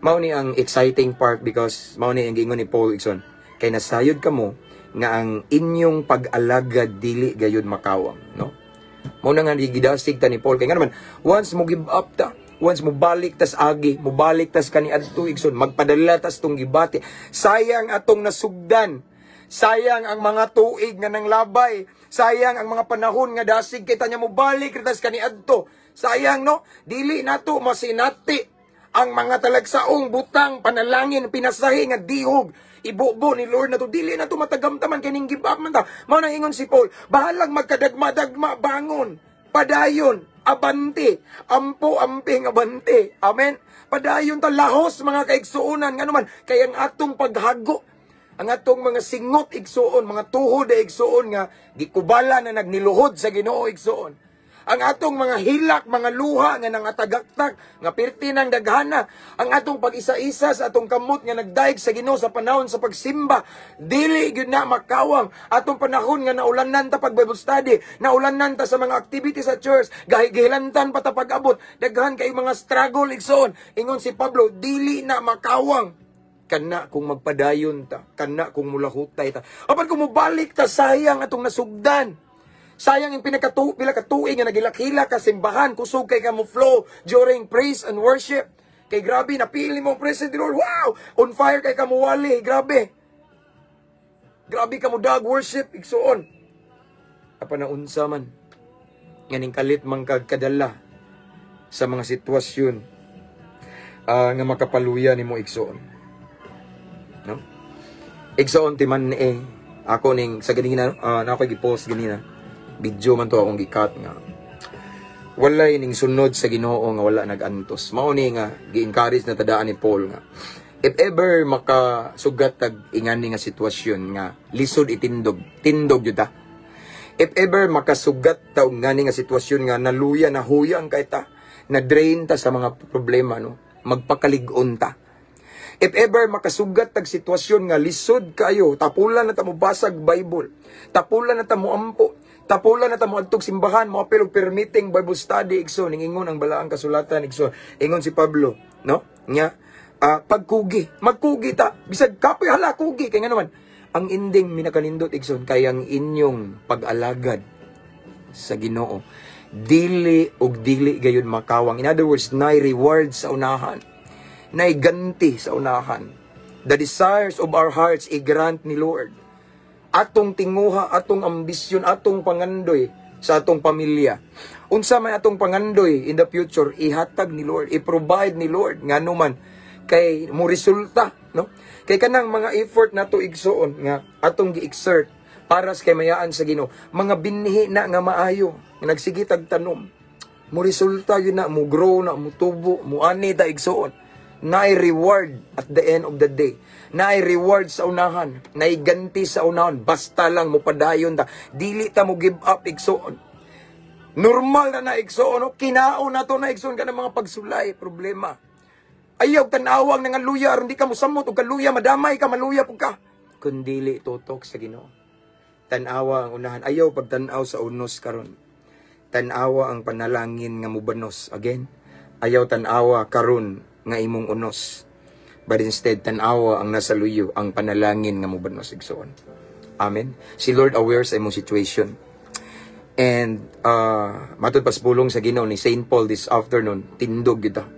Mao ni ang exciting part because mao ni ang giingon ni Paul, igsoon. Kay nasayod kamo nga ang inyong pag-alagad dili gayud makawang, no? Mao na nga gidasig ta ni Paul kay nga naman once mo give up ta, once mo balik tas agi, mo balik tas kaniadto, igsoon, magpadala tas tong gibati. Sayang atong nasugdan. Sayang ang mga tuig nga nanglabay. Sayang ang mga panahon nga dasig kita nya mo balik tas kaniadto. Sayang, no? Dili nato masinati ang mga talagsaong butang, panalangin, pinasahi nga dihog ibubo ni Lord nato. Dili na to matagamtaman kay ning give up man ta. Mao nang ingon si Paul, bahalag magkadagma-dagma, bangon, padayon, abante, ampo, amping, abante. Amen. Padayon ta, lahos, mga kaigsuonan, ngano man kay ang atong paghago, ang atong mga singot, igsuon, mga tuhod ay, igsuon, nga gikubala na nagniluhod sa Ginoo, igsuon. Ang atong mga hilak, mga luha nga nangatagaktak, nga pirti ng daghana, ang atong pag-isa-isa sa atong kamot nga nagdaig sa Ginoo sa panahon sa pagsimba, dili gyud na makawang. Atong panahon nga naulanan ta pag Bible study, naulanan ta sa mga activities sa church, gahigilantan pa ta pag-abot, daghan kay mga struggle, igsoon. Ingon si Pablo, dili na makawang. Kana kung magpadayon ta, kana kung mulahutay ta. Apan kung mobalik ta, sayang atong nasugdan. Sayang yung pila katuig nga nagilak-hilak ka simbahan, kusog kay ka mo flow during praise and worship. Kay grabe, napili mo ang presence ni Lord. Wow! On fire kay ka mo wali, grabe. Grabe ka mo dag worship, igsuon. Apan na unsa man, nganing kalit man kag kadala sa mga sitwasyon nga makapaluya nimo, igsuon. No? Igsuon, timan eh ako ning sa ganina na ako gi-post ganina. Video man to akong gi-cut nga walay ning sunod sa Ginoo nga wala nag-antos. Mao ni nga gi-encourage na tadaan ni Paul nga if ever makasugat tag ingani nga sitwasyon nga lisod itindog, tindog jud ta. If ever makasugat ta og ngani nga sitwasyon nga naluya, nahuyang kay ta, na drain ta sa mga problema, no, magpakalig-on ta. If ever makasugat tag sitwasyon nga lisod kayo, tapulan na ta mo basag Bible, tapulan na ta mo ampo, tapulan na ta mo adtog simbahan, mo apil og permitting Bible study, igsoon, ingon ang balaang kasulatan, igsoon. Ingon si Pablo, no? Nga pagkugi, magkugi ta, bisag kapoy, hala, kugi kay nga naman ang ending minakanindot, igsoon, kay ang inyong pag-alagad sa Ginoo dili ug dili gayon makawang. In other words, nay reward sa unahan, nay ganti sa unahan. The desires of our hearts i-grant ni Lord. Atong tinguha, atong ambisyon, atong pangandoy sa atong pamilya. Unsa man atong pangandoy in the future, ihatag ni Lord, i-provide ni Lord. Ngano man, kay mo resulta, no? Kay kanang mga effort nato, igsuon, nga atong gi-exert para sa kaymayaan sa Ginoo, mga binhi na nga maayo, nga nagsige tag tanom, mo resulta yun na, mo grow na, mo tubo, mo ani ta, igsuon. Naay reward at the end of the day. Naay reward sa unahan, naay ganti sa unahan, basta lang mo padayon ta. Dili ta mo give up, igsuon. Normal na na, igsuon, no? Kinaon na to na, igsuon, ka ng mga pagsulay, problema. Ayaw tanawang nangaluya aron di ka mosamot og kaluya, madamay ka, maluya pud ka. Kun dili tutok sa Ginoo. Tan-awa ang unahan. Ayaw pagtan-aw sa unos karon. Tan-awa ang panalangin nga mubanos. Again, ayaw tan-awa karon nga imong unos. But instead, tan-awa ang nasa luyo, ang panalangin nga mubanos, igsoon. Amen. Si Lord aware sa imong situation. And matod pas pulong sa Ginoo ni Saint Paul this afternoon, tindog kita.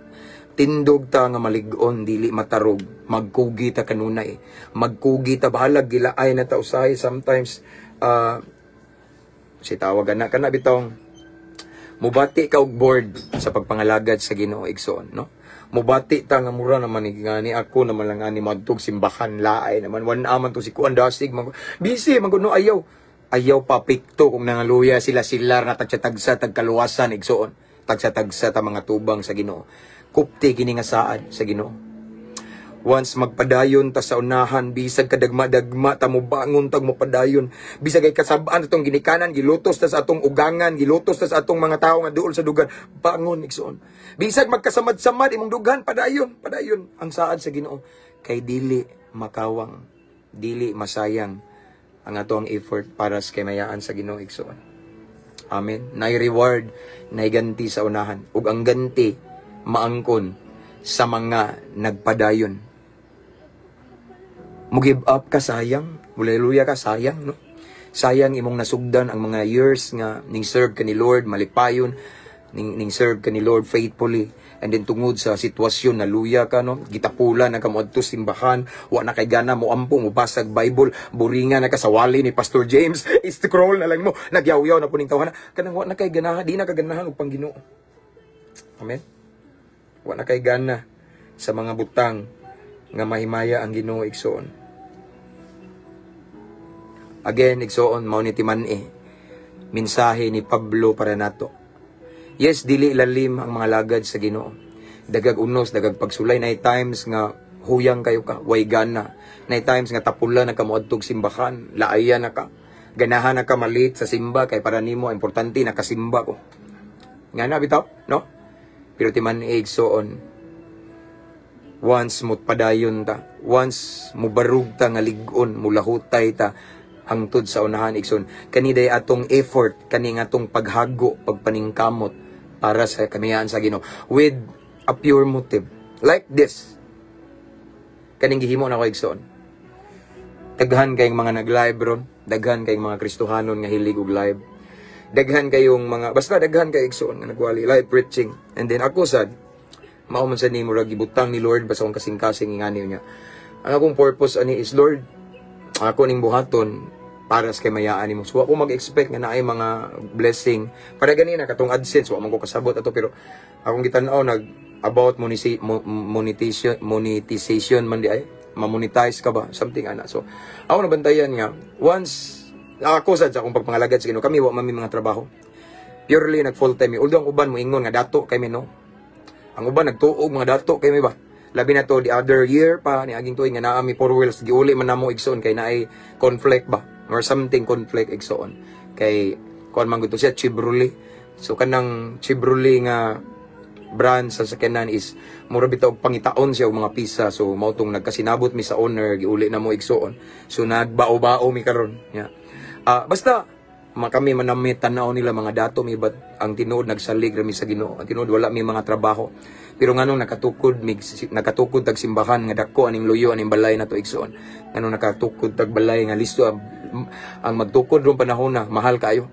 Tindog ta nga malig-on, dili matarog, magkugi ta kanunay. Magkugi ta bahalag gilaay na ta usahay sometimes, si tawag na kana bitong mubati ka og bored sa pagpangalagad sa Ginoo, igsoon, no? Mubati ta nga mura naman ni nga ni ako naman lang ani madtog simbahan, laay naman wan aman to si kuan dasig man busy man no. Ayaw, ayaw papikto kung nangaluya sila sila na tagsa-tagsa tagkaluwasan, igsoon. Tagsa-tagsa ta mga tubang sa Ginoo. Kupti kini nga saad sa Ginoo. Once magpadayon ta sa unahan, bisag kadagma-dagma ta, mo bangon tag mo padayon. Bisag ay kasab-an atong ginikanan, gilutos ta sa atong ugangan, gilutos ta sa atong mga tawo nga duol sa dugan, bangon, igsoon. Bisag magkasamad-samad imong dughan, padayon, padayon ang saad sa Ginoo kay dili makawang, dili masayang ang ato ang effort para sa kaymayaan sa Ginoo, igsoon. Amen. Nay reward, nay ganti sa unahan. Ug ang ganti maangkon sa mga nagpadayon. Mo give up ka, sayang. Muleluya ka, sayang, no? Sayang imong nasugdan ang mga years nga ning serve ka ni Lord, malipayon, ning serve ka ni Lord faithfully. And then tungod sa sitwasyon, naluya ka, no? Gitapulan na ka mo adto simbahan, wa na kay gana mo ampo, mo basag Bible, buringa na ka sa wali ni Pastor James, scroll na lang mo, nagyaw-yaw na puning tawhana. Kanang wa na kay ganahan, di na ka ganahan og pang-Ginoo. Amen. Wa na kay gana sa mga butang nga mahimaya ang Ginoo, igsoon. Again, igsoon, mao ni timan-i mensahe ni Pablo para nato. Yes, dili lalim ang mga lagad sa Ginoo. Dagag unos, dagag pagsulay, na times nga huyang kayo ka, way gana. Na times nga tapula na ka moadtog simbahan, laaya na ka. Ganahan na ka malit sa simba kay para nimo importante nakasimba ko. Nga na bitaw, no? Pero timan-i, igsoon, once mo padayon ta, once mo barug ta nga lig-on, mulahutay ta hangtod sa unahan, igsoon. Kani day atong effort, kani nga atong paghago, pagpaningkamot para sa kamayaan sa Ginoo with a pure motive. Like this. Kaning gihimo nako, igsoon. Daghan kayong mga nag-live ron, daghan kayong mga Kristohanon nga hilig og live. Daghan kayong mga, basta daghan kay, igsoon, nga nagwali live preaching. And then ako sad, mao man sad ni murag gibutang ni Lord ba sa akong kasing-kasing ingani niya. Ang akong purpose ani is, "Lord, ako ning buhaton para sa kahimayaan nimo." So ako mag-expect nga naay mga blessing. Para ganina katong AdSense, wa man ko kasabot ato, pero akong gitan-aw nag about monetization man di ay ma-monetize ka ba, something ana. So ako nabantayan nga once ako sad sa akong pagpangalagad sa Ginoo, kami wa man mi mga trabaho, purely nag full time. Although ang uban mo ingon nga dato kay mi, no, ang uban nagtuog mga dato kay mi ba, labi na to the other year pa ni aging tuig nga naa mi four wheels, giuli man namo, igsoon, kay naay conflict ba or something, conflict, igsoon, kay kuan man gud to siya, Chevrolet. So kanang Chevrolet nga brand sa sakyanan is mura bitaw og pangitaon siya og mga pisa. So mao tong nagkasinabot mi sa owner, giuli na mo, igsoon. So nagbao-bao mi karon. Yeah. Basta kami manamit, tanaw nila mga dato mi, but ang tinuod nagsalig ra mi sa Ginoo. Ang tinuod wala mi mga trabaho, pero nganong nakatukod mig, nakatukod tag simbahan nga dako aning luyo, aning balay na to, igsoon? Nganong nakatukod tag balay nga listo ang magtukod ron panahon na mahal kaayo?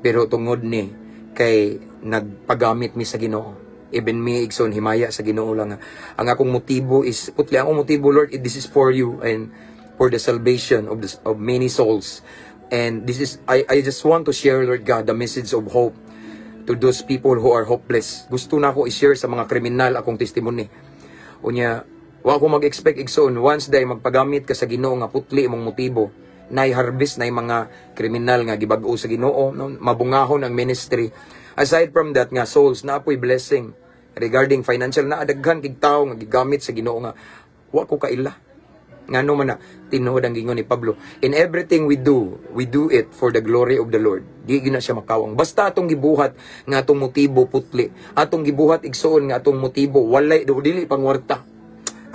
Pero tungod ni kay nagpagamit mi sa Ginoo. Even me, igsoon, himaya sa Ginoo lang. Ang akong motibo is putli ang akong motibo, "Lord, this is for you and for the salvation of many souls. And this is I just want to share, Lord God, the message of hope to those people who are hopeless. Gusto na ako i-share sa mga kriminal akong testimony." Unya, wa ko mag-expect, igsoon, once day magpagamit ka sa Ginoo nga putli imong motibo, nay harvest, nay mga kriminal nga gibag-o sa Ginoo, no? Mabungahon ang ministry. Aside from that nga souls, na apoy blessing regarding financial, na daghan kig tawo nga gigamit sa Ginoo nga wa ko kaila. Ngano man na tinuod ang gingon ni Pablo, "In everything we do, we do it for the glory of the Lord." Di gyud na siya makawang. Basta atong gibuhat nga atong motibo putli. Atong gibuhat, igsoon, nga atong motibo walay do dili pangwarta.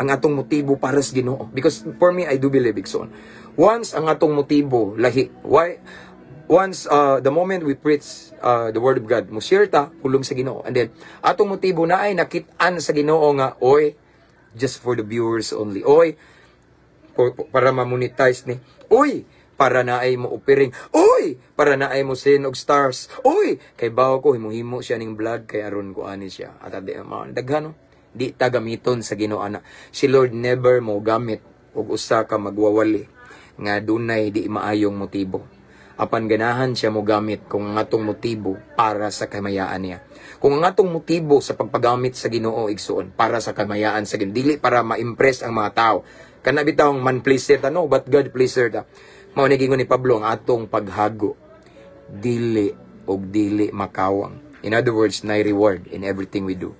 Ang atong motibo para sa Ginoo. Because for me, I do believe, igsoon. Once ang atong motibo lahi, why once the moment we preach the word of God, mo share ta pulong sa Ginoo. And then atong motibo na ay nakit-an sa Ginoo nga, "Oy, just for the viewers only. Oy, para ma-monetize ni. Uy, para na ay mo offering. Uy, para na ay mo send og stars. Uy, kay bawo ko himo-himo siya ning vlog kay aron ko ani siya." At adi mga daghan, no? Di ta gamiton sa Ginoo ana. Si Lord never mo gamit og usa ka magwawali nga dunay di maayong motibo. Apan ganahan siya mo gamit kung ang atong motibo para sa kamayaan niya. Kung ang atong motibo sa pagpagamit sa Ginoo, igsoon, para sa kamayaan sa Ginoo, dili para ma-impress ang mga tao. Kana bitawng man pleaser ta, no, but God pleaser ta. Mao ni gingon ni Pablo, ang atong paghago dili og dili makawang. In other words, nay reward in everything we do.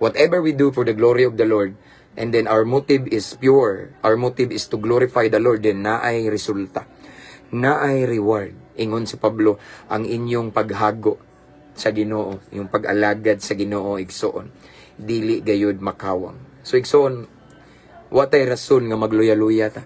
Whatever we do for the glory of the Lord, and then our motive is pure, our motive is to glorify the Lord, then naay resulta. Naay reward. Ingon si Pablo, ang inyong paghago sa Ginoo, yung pag-alagad sa Ginoo, igsoon, dili gayud makawang. So igsoon, wa tay rason nga magluya-luya ta.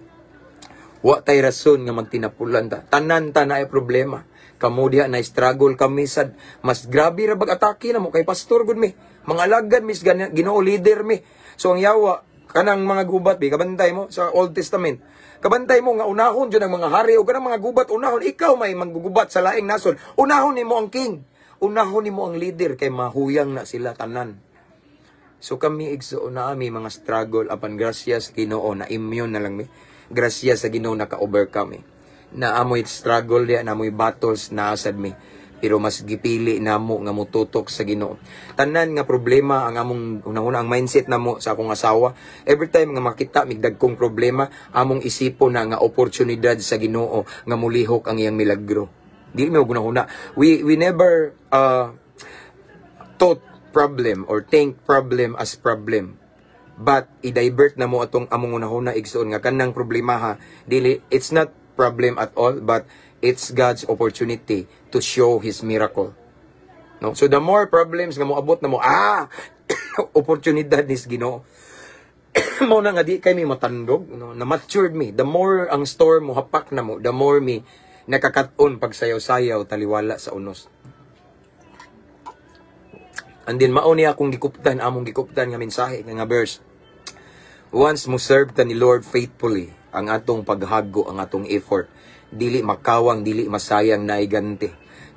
Wa tay rason nga magtinapulan ta. Tanan ta naay problema. Kamo diha na struggle kami sad. Mas grabe ra bag atake na mo kay pastor gud mi. Mga alagad mis Ginoo, leader mi. So ang yawa kanang mga gubat bi, kabantay mo sa Old Testament. Kabantay mo nga unahon jud ang mga hari o kanang mga gubat, unahon ikaw may manggugubat sa laing nasod. Unahon nimo ang king. Unahon nimo ang leader kay mahuyang na sila tanan. So kami, igsoon, na ami mga struggle, apan grasya sa Ginoo na immune na lang mi. Grasya sa Ginoo naka-overcome mi. Na amoy struggle diya, na amoy battles na asad mi. Pero mas gipili namo nga mututok sa Ginoo. Tanan nga problema, ang among una-una, ang mindset namo sa akong asawa, every time nga makita mig dagkong problema, among isipon na nga oportunidad sa Ginoo nga mulihok ang iyang milagro. Dili mi gunahuna. We never thought problem or think problem as problem. But i-divert na mo atong among unahuna, igsoon, nga kanang problema ha, dili, it's not problem at all, but it's God's opportunity to show his miracle. No? So the more problems nga moabot na mo, oportunidad nis Ginoo. Mo na nga di kay mi matandog, no? Na matured mi. The more ang storm mo hapak na mo, the more mi nakakaton pagsayaw-sayaw taliwala sa unos. And then mao niya akong gikuptan, among gikuptan nga mensahe nga verse. Once mo serve ta ni Lord faithfully, ang atong paghago, ang atong effort, dili makawang, dili masayang, naay ganti.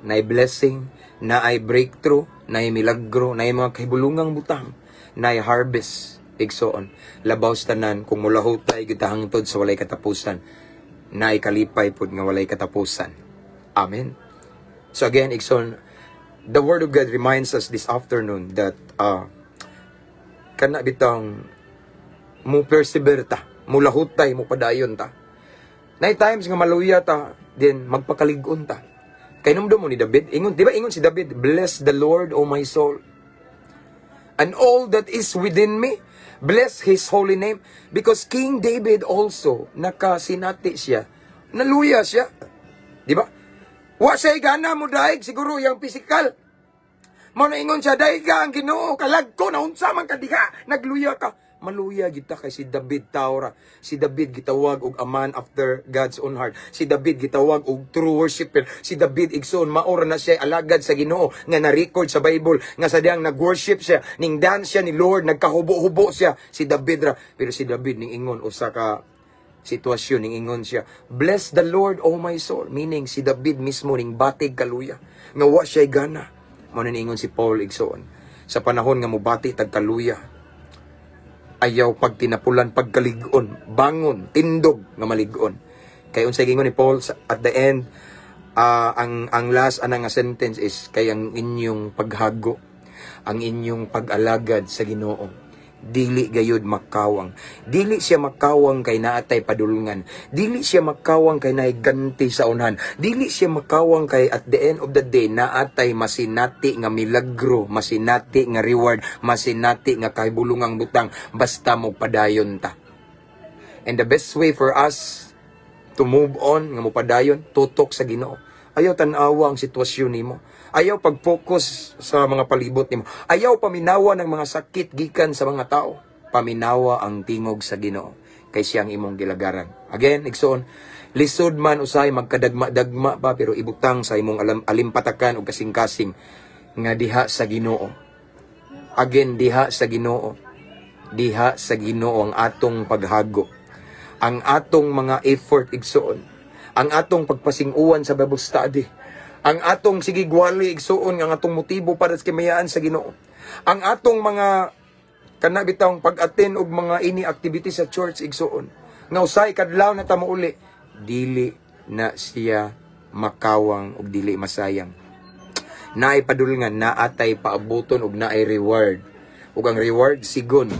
Naay blessing, naay breakthrough, naay milagro, naay mga kahibulungang butang, naay harvest, igsoon. Labaw sa tanan, kung mulahutay kita hangtod sa walay katapusan, naay kalipay pud nga walay katapusan. Amen. So again, igsoon, the Word of God reminds us this afternoon that kana bitang mo persevere ta, mo lahutay, mo padayon ta. Naay times nga maluya ta, then magpakalig-on ta. Kay hinumdom mo ni David, ingon, di ba ingon si David, "Bless the Lord, O my soul. And all that is within me, bless His holy name." Because King David also, nakasinati siya, naluya siya. Di ba? Wa siya gana mo daig, siguro yung physical. Mao na ingon siya, "Daiga ang Ginoo, kalag ko, naunsa man ka diha, nagluya ka." Maluya kita kay si David tawra. Si David gitawag og a man after God's own heart. Si David gitawag og true worshipper. Si David, igsoon, maora na siya alagad sa Ginoo nga na-record sa Bible nga sa diyang nag-worship siya, ning dance siya ni Lord, nagkahubo-hubo siya. Si David ra. Pero si David ning ingon usa ka sitwasyon, ning ingon siya, "Bless the Lord, O my soul." Meaning si David mismo ning batig kaluya nga wa siya gana. Mao na ingon si Paul, igsoon. Sa panahon nga mobati tag kaluya, ayaw pagtinapulan, pagkalig-on, bangon, tindog nga malig-on. Kay unsay gingon ni Paul at the end, ang last ana nga sentence is kay ang inyong paghago, ang inyong pag-alagad sa Ginoo, dili gayud makawang. Dili siya makawang kay naatay padulngan. Dili siya makawang kay naay ganti sa unahan. Dili siya makawang kay at the end of the day naatay masinati nga milagro, masinati nga reward, masinati nga kahibulungang butang basta mo padayon ta. And the best way for us to move on nga mopadayon, tutok sa Ginoo. Ayaw tan-awa ang sitwasyon nimo. Ayaw pag-focus sa mga palibot nimo. Ayaw paminawa ng mga sakit gikan sa mga tao. Paminawa ang tingog sa Ginoo kay siya ang imong gilagaran. Again, igsoon, lisod man usay magkadagma-dagma pa, pero ibutang sa imong alam, alimpatakan og kasing-kasing nga diha sa Ginoo. Again, diha sa Ginoo. Diha sa Ginoo ang atong paghago. Ang atong mga effort, igsoon. Ang atong pagpasing-uwan sa Bible study. Ang atong sigigwali, igsoon, ang atong motibo para sa kimayaan sa Ginoo. Ang atong mga kana bitawng pag-attend og mga ini activity sa church, igsoon. Nga usay kadlaw na ta uli, dili na siya makawang ug dili masayang. Naay padulngan, naatay paabuton ug naay reward. Ug ang reward sigon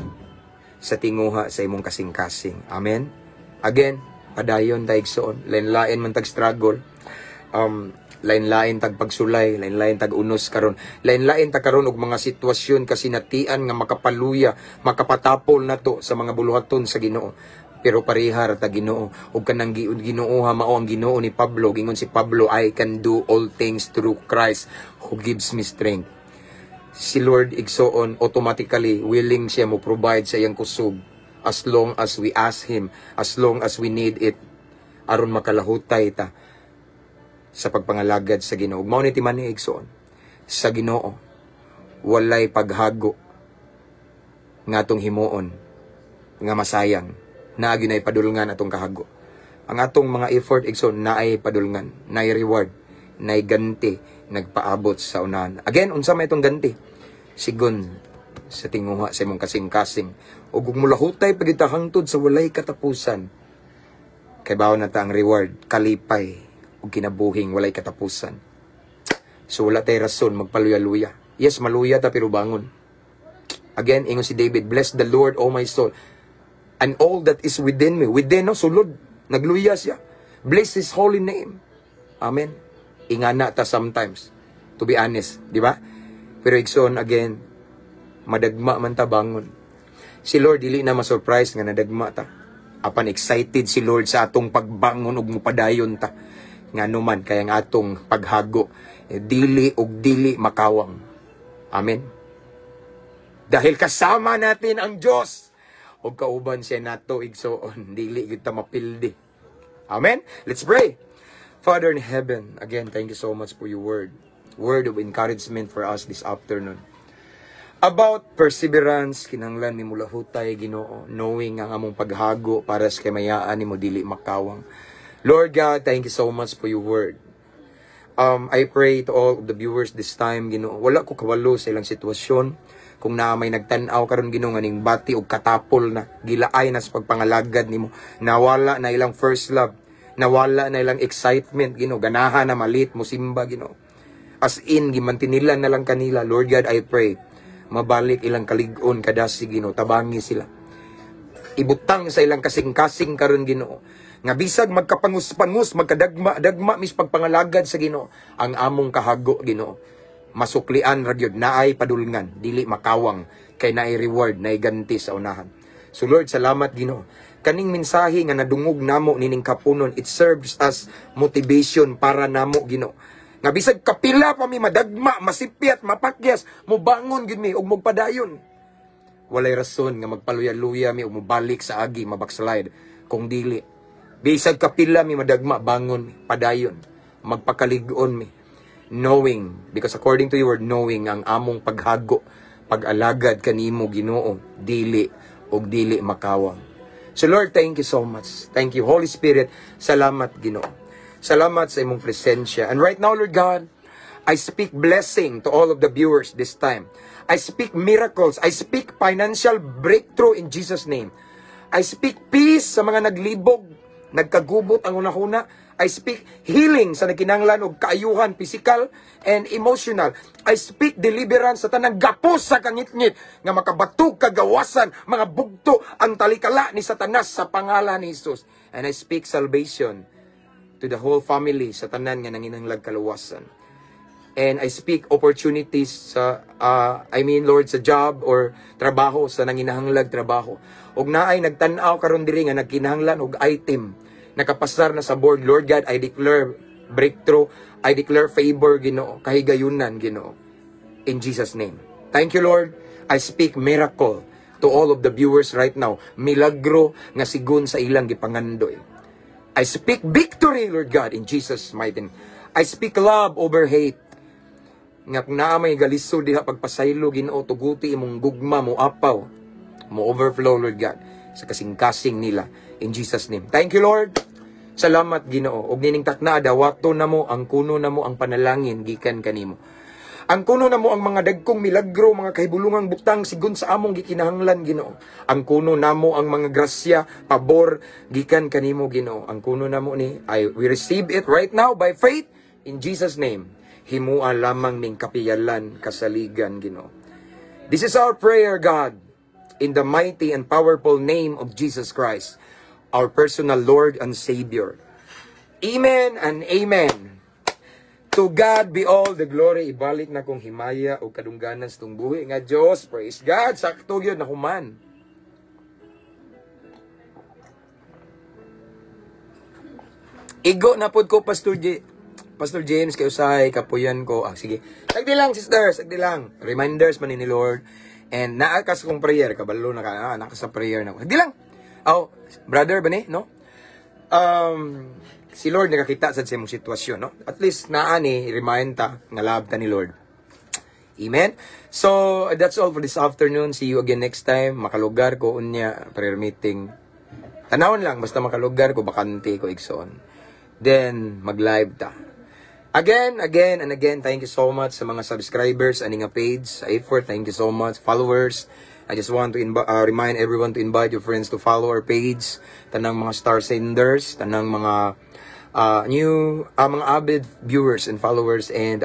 sa tinguha sa imong kasing-kasing. Amen. Again, padayon ta, igsoon. Lain-lain man tag struggle. Lain-lain tag pagsulay, lain-lain tag unos karon. Lain-lain ta karon og mga sitwasyon kasinatian nga makapaluya, makapatapol nato sa mga buluhaton sa Ginoo. Pero pareha ra ta Ginoo ug kanang Ginoo ha mao ang Ginoo ni Pablo. Gingon si Pablo, "I can do all things through Christ who gives me strength." Si Lord, igsoon, automatically willing siya mo provide sa iyang kusog as long as we ask Him, as long as we need it, aron makalahutay ta sa pagpangalagad sa Ginoo. Mao ni timani, igsoon. Sa Ginoo walay paghago nga atong himuon nga masayang. Naa gyud padulngan atong kahago. Ang atong mga effort, igsoon, naay padulngan, naay reward, naay ganti nagpaabot sa unahan. Again, unsa may itong ganti? Sigon sa tinguha sa imong kasing-kasing. Ug kung mulahutay pa kita hangtod sa walay katapusan, kay bawo na ta ang reward, kalipay ug kinabuhing walay katapusan. So wala tay rason magpaluya-luya. Yes, maluya ta pero bangon. Again, ingon si David, "Bless the Lord, O my soul, and all that is within me." Within, no, sulod. Nagluya siya. "Bless His holy name." Amen. Ingana ta sometimes. To be honest, di ba? Pero igsoon, again, madagma man ta, bangon. Si Lord dili na ma-surprise nga nadagma ta. Apan excited si Lord sa atong pagbangon ug mupadayon ta. Ngano man kay ang atong paghago, eh, dili ug dili makawang. Amen. Dahil kasama natin ang Diyos ug kauban siya nato, igsoon, dili kita mapildi. Amen. Let's pray. Father in heaven, again, thank you so much for your word. Word of encouragement for us this afternoon. About perseverance, kinahanglan mi mulahutay, Ginoo, knowing ang among paghago para sa kamayaan nimo dili makawang. Lord God, thank you so much for your word. I pray to all of the viewers this time, Ginoo. Wala ko kabalo sa ilang sitwasyon. Kung naa may nagtan-aw karon, Ginoo, nga ning bati og katapol na, gilaay na sa pagpangalagad nimo. Nawala na ilang first love. Nawala na ilang excitement, Ginoo. Ganahan na malit mo simba, Ginoo. As in, gimantinilan na lang kanila. Lord God, I pray mabalik ilang kalig-on kadasig, Ginoo, tabangi sila. Ibutang sa ilang kasing-kasing karon, Ginoo. Nga bisag magkapangus-pangus, magkadagma-dagma mis pagpangalagad sa Ginoo, ang among kahago, Ginoo, masuklian ra gyud, naay padulngan, dili makawang kay naay reward, naay ganti sa unahan. So Lord, salamat, Ginoo. Kaning mensahe nga nadungog namo nining kapunon, it serves as motivation para namo, Ginoo. Nga bisag kapila pa mi madagma, masipyat, mapakyas, mubangon gyud mi ug mugpadayon. Walay rason nga magpaluya-luya mi ug mobalik sa agi, mabackslide kung dili. Bisag kapila mi madagma, bangon mi, padayon, magpakalig-on mi. Knowing, because according to your word, knowing ang among paghago, pag-alagad kanimo, Ginoo, dili ug dili makawang. So Lord, thank you so much. Thank you, Holy Spirit. Salamat, Ginoo. Salamat sa imong presensya. And right now, Lord God, I speak blessing to all of the viewers this time. I speak miracles. I speak financial breakthrough in Jesus' name. I speak peace sa mga naglibog, nagkagubot ang hunahuna. I speak healing sa nagkinahanglan og kaayuhan, physical and emotional. I speak deliverance sa tanang gapos sa kangitngit nga makabatog kagawasan, mga bugto ang talikala ni Satanas sa pangalan ni Jesus. And I speak salvation to the whole family sa tanan nga nanginahanglag kaluwasan. And I speak opportunities sa I mean, Lord, sa job or trabaho sa nanginahanglag trabaho. Og naay nagtan-aw karon diri nga nagkinahanglan og item, nakapasar na sa board, Lord God, I declare breakthrough, I declare favor, Ginoo, kahigayunan, Ginoo. In Jesus' name. Thank you, Lord. I speak miracle to all of the viewers right now. Milagro nga sigon sa ilang gipangandoy. I speak victory, Lord God, in Jesus' mighty name. I speak love over hate. Nga kung naa may galisod diha pagpasaylo, Ginoo, tuguti imong gugma mo apaw, mo overflow, Lord God, sa kasing-kasing nila in Jesus' name. Thank you, Lord. Salamat, Ginoo. Og nining takna dawato namo ang kuno namo ang panalangin gikan kanimo. Ang kuno namo ang mga dagkong milagro, mga kahibulungang butang sigon sa among gikinahanglan, Ginoo. Ang kuno namo ang mga grasya, pabor gikan kanimo, Ginoo. Ang kuno namo ni I we receive it right now by faith in Jesus' name. Himua lamang ning kapiyalan, kasaligan, Ginoo. This is our prayer, God, in the mighty and powerful name of Jesus Christ, our personal Lord and Savior. Amen and amen. To God be all the glory. Ibalik na kong himaya o kadungganan sa tong buhi nga Diyos. Praise God. Sakto yun na human. Igo na pod ko, Pastor J. Pastor James, kay usahay kapuyan ko. Ah, sige. Sagdi lang, sister. Sagdi lang. Reminders man ni Lord. And naa ka sa kong prayer. Kabalo na ka. Ah, naa ka sa prayer na ko. Sagdi lang. Oh, brother ba ni? No? Si Lord nakakita sad sa imong sitwasyon, no? At least naa ni remind ta nga love ta ni Lord. Amen? So, that's all for this afternoon. See you again next time. Makalugar ko unya prayer meeting. Tanawon lang basta makalugar ko, bakante ko, igsoon. Then mag-live ta. Again, again, and again, thank you so much sa mga subscribers ani nga page, sa effort, thank you so much. Followers, I just want to remind everyone to invite your friends to follow our page. Tanang mga star senders, tanang mga new, mga avid viewers and followers, and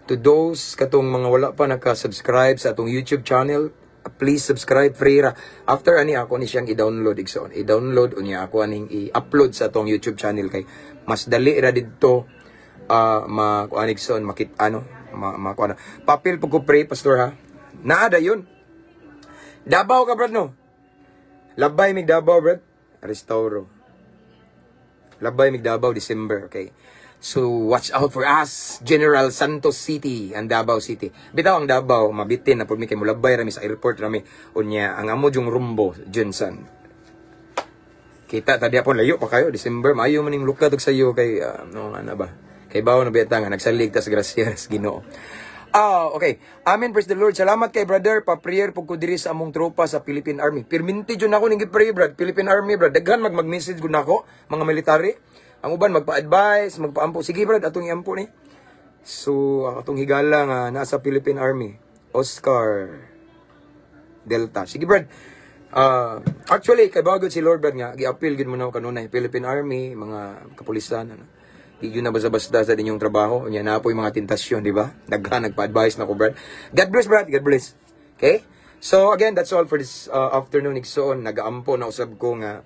to those katong mga wala pa naka-subscribe sa atong YouTube channel, please subscribe, free ra. After ani ako ni siyang i-download, igsoon. I-download unya ako aning i-upload sa atong YouTube channel kay mas dali ra didto ma kuan, igsoon, makit ano ma, ma kuan. Papil po ko pray, Pastor, ha. Naa da yun. Davao ka, brad, no? Labay mig Davao, brad. Restauro. Labay mig Davao December, okay? So watch out for us, General Santos City and Davao City. Bitaw ang Davao, mabitin na pud mi kay mulabay rami sa airport rami. Unya ang amo jung rumbo Jensen. Kita ta diapon, layo pa kayo December, maayo man ning lukat og sayo kay no ano ba. Kay bawo na bita nga nagsalig ta sa grasya sa Ginoo. Ah, okay. Amen, praise the Lord. Salamat kay brother, pa-prayer pug ko diri sa among tropa sa Philippine Army. Pirminti jud nako ning gi-pray, brad. Philippine Army, brad. Daghan mag-message gud nako, mga military. Ang uban magpa-advise, magpaampo. Sige, brad, atong iampo ni. So, atong higala nga nasa Philippine Army. Oscar Delta. Sige, brad. Actually, kay bagod si Lord, brad, nga gi-appeal gid mo na ako kanunay Philippine Army, mga kapulisan, ano. Di yun na basta-basta sa inyong trabaho. Unya na po yung mga tentasyon, di ba? Daghan nagpa-advise na ko, brad. God bless, brad. God bless. Okay? So, again, that's all for this afternoon. Igsoon, nagaampo na usab ko nga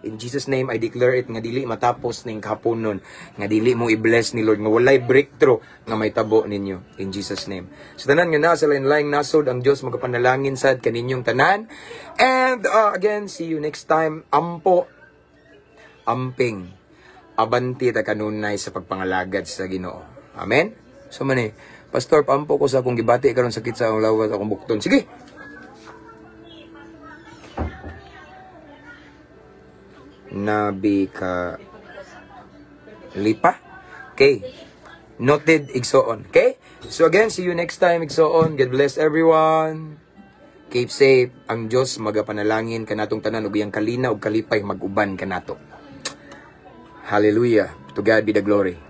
in Jesus' name, I declare it nga dili matapos ning kahaponon, nga dili mo i-bless ni Lord, nga walay breakthrough nga may tabo ninyo in Jesus' name. So tanan nga nasa lain-laing nasod, ang Dios magapanalangin sad kaninyong tanan. And again, see you next time. Ampo, amping, abanti ta kanunay sa pagpangalagad sa Ginoo. Amen. So man eh, "Pastor, paampo ko sa akong gibati karon, sakit sa akong lawas, akong bukton." Sige. Nabi ka lipa. Okay. Noted, igsoon. Okay? So again, see you next time, igsoon. God bless everyone. Keep safe. Ang Diyos magapanalangin kanatong tanan ug iyang kalina ug kalipay mag-uban kanato. Hallelujah. To God be the glory.